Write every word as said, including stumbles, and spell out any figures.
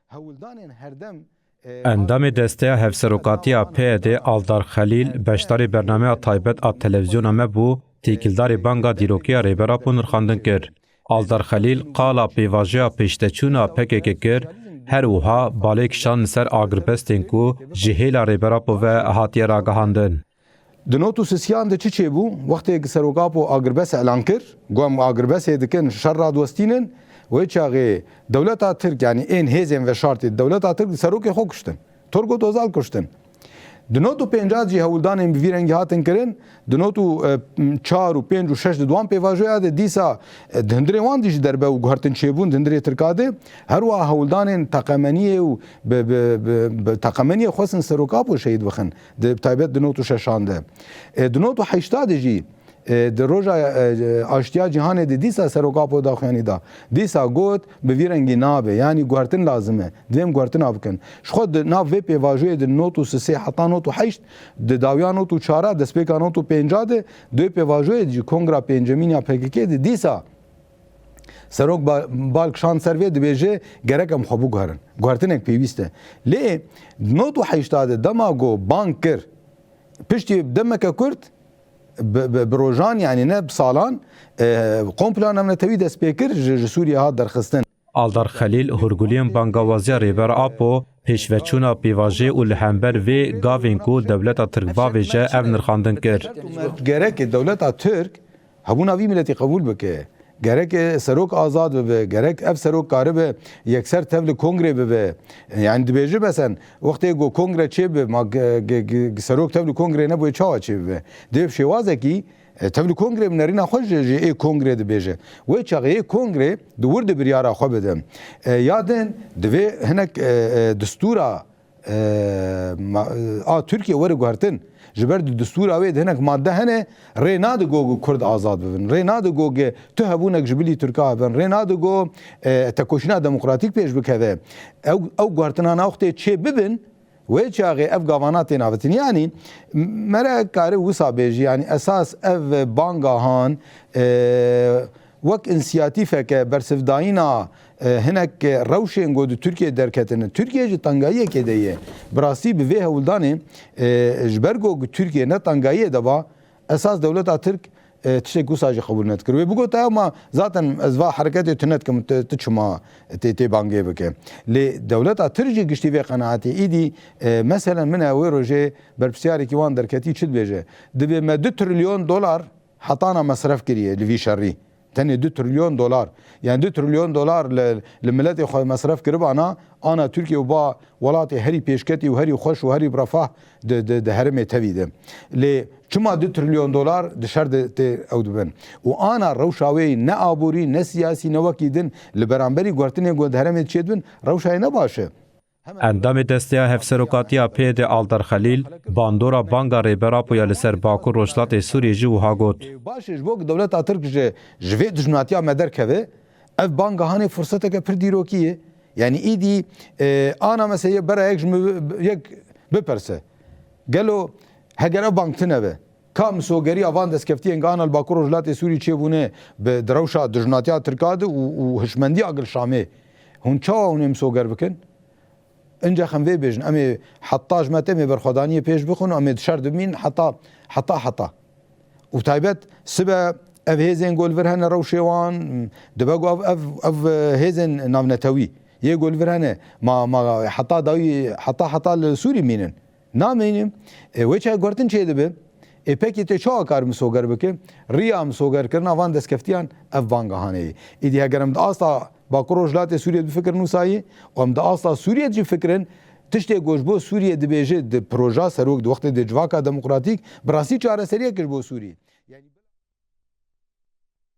Hewldanên herdem, e, Endamê Desteya Hevserokatiya P Y D Aldar Xelîl beşdarê bernameya taybet a televîzyona me bû, têkildarê banga dîrokiya Rêber Apo nirxandin kir. Aldar Xelîl qala pêvajoya pêşteçûna P K K kir, her wiha balê kişand li ser agirbestên ku ji hêla Rêber Apo ve hatiye ragihandin. Di not û sisiyan de çi çêbû? Wextê Serok Apo agirbest elan kir, got, em agirbestê dikin, şer radiwestînin, wê çaxê dewleta Tirk, yanî ên hêzên veşartî dewleta Tirk serokê xwe kuştin. Turgut Ozal kuştin. Di not û pênca jî hewldanên bi vî rengî hatin kirin, di not û, e, çar û pênc û şeş di wan pêvajoya de dîsa, e, di hundirê wan dî jî derbe û guhertin çêbûn di hundirê Tirka de, her wiha hewldanên teqemeniyê û bi, bi, bi, bi teqemeniyê xwestin Serok Apo şehîd bixin, di, bi taybet di not û şeşan de. E, di not û heşta de jî, e, di roja, e, aştiya cîhanê de dîsa Serok Apo daxuyanî da. Dîsa got, bi vî rengî nabe, yanî guhertin lazim e. Divê em guhertina bikin. Ji xwe di nav vê pêvajoyê de not û sisê heta not û heşt, di dawiya not û çara, destpêka not û pênca de, di wê pêvajoyê de jî Kongra Pêncemîn ya P K K de dîsa Serok Ba-, bal kişand ser vê, dibêje, gerek em xwe biguherin. Guhertinek pêwîst e. Lê not û heşta de dema ku bang kir, piştî demeke kurt, bi, bi, bi rojan, yanî ne bi salan, e, komploya navnetewî dest pê kir, ji, ji Sûriyê hat derxistin. Aldar Xelîl hûrguliyên bangawaziya Rêber Apo, pêşveçûna pêvajoyê û li hember vê gavên ku dewleta Tirk bavêje ev nirxandin kir. Gerek dewleta Tirk hebûna vî miletî qebûl bike. Gerek, e, serok azad bibe, gerek ev serok karibe yekser tev li kongrê bibe. Yani dibêje mesen, wextê ku kongre çêbibe, ma ge-, ge-, ge-, serok tev li kongrê nebûye, çawa çêbibe? Divê bi şêwazekî, e, tev li kongrê bi nerîna xwe ji, ji ê kongrê dibêje. Wê çaxê ê kongrê di wir de biryara xwe bide. E, ya din divê hinek, e, e, distûra e, ma-, a Tirkiye were guhertin. Ji ber di distûra wê de hinek madde hene, rê nade ku Kurd azad bibin. Rê nade ku tu hebûnek ji bilî Tirka hebin. Rê nade ku, e, tekoşîna demokratîk pêş bikeve. Ew, ew guhertinana wextê çê bibin, wê çaxê ev gavana têne avêtin. Yanî, m-, mere kare wisa bêjî, yanî esas ev bangahan, e, wek însiyatîfeke bersivdayîna, e, hinek rewşên ku di Tirkiyê derketine. Tirkiye ji tengayiyekê de ye. Bi rastî bi vê hewldanê, e, ji ber ku Tirkiye ne tengayiyê de ba, esas dewleta Tirk, e, tiştek wisa jî qebûl nedikir. Wê bigota, "Ew ma zaten ez va hereketê tune dikim, tu, tu çima tê, tê bangê bike?" Lê dewleta Tirk jî giştî vê qenaetê. Îdî, e, meselen min e wê rojê berpirsyarêkî wan derketî çi dibêje? Dibê me du trilyon dolar hetana mesref kiriye li vî şerî. Tenê du trilyon dolar. Yani du trilyon dolar li, li miletê xwe mesref kiribana, ana Tirkiye û ba welatê herî pêşketî û herî xweş û herî bi refah di, di, di herêmê tevî de. Lê çima du trilyon dolar di şer de tê ew dibin? Û ana rewşa wê ne aborî, ne siyasî, ne wekî din li beramberî guhertinên ku di herêmê çêdibin, rewşayê ne baş e. Endamê Desteya Hevserokatiya P Y D Aldar Xelîl, bandora banga Rêber Apo ya li ser Bakur Rojhilatê Sûriyê jî wiha got. Baş e, ji bo ku dewleta Tirk ji, ji vê dijminatiya me derkeve, ev banga hanê firseteke pir dîrokî ye. Yanî îdî, e, ana mesela bera yek ji min bi-, yek bipirse. Gelo heger ev bang tune be, ka misogeriya van destkeftiyên ku ana li Bakur Rojhilatê Sûrî çêbûne bi, di rewşa dijminatiya Tirka de û, û hişmendiya gil Şamê, hûn çawa hûn ê misoger bikin? Inca xem vê bêjin, em ê heta ji me te, em ê berxwedaniyê pêş bixin û em ê di şer de bimîn heta, heta, heta. Û taybet sibe ev hêzên ku li vir hene rewşê wan, dibe ku ev, ev, ev hêzên navnetewî yê ku li vir hene, ma, ma heta dawî, heta, heta li Sûrî mînin. Namînim, e, wê çaxê guhertin çêdibe. Ê pekî tê çawa kar misoger bike? Riya misogerkirina van destkeftiyan ev banga hanê ye. Îdî heger em di asta Bakur Rojhilatê Sûriyê bifikirin wisa ye û em di asta Sûriyê jî bifikirin, tiştê ku ji bo Sûriyê dibêje di proja serok, di wextê di civaka demokratîk, bi rastî çareseriyek ji bo Sûriyê.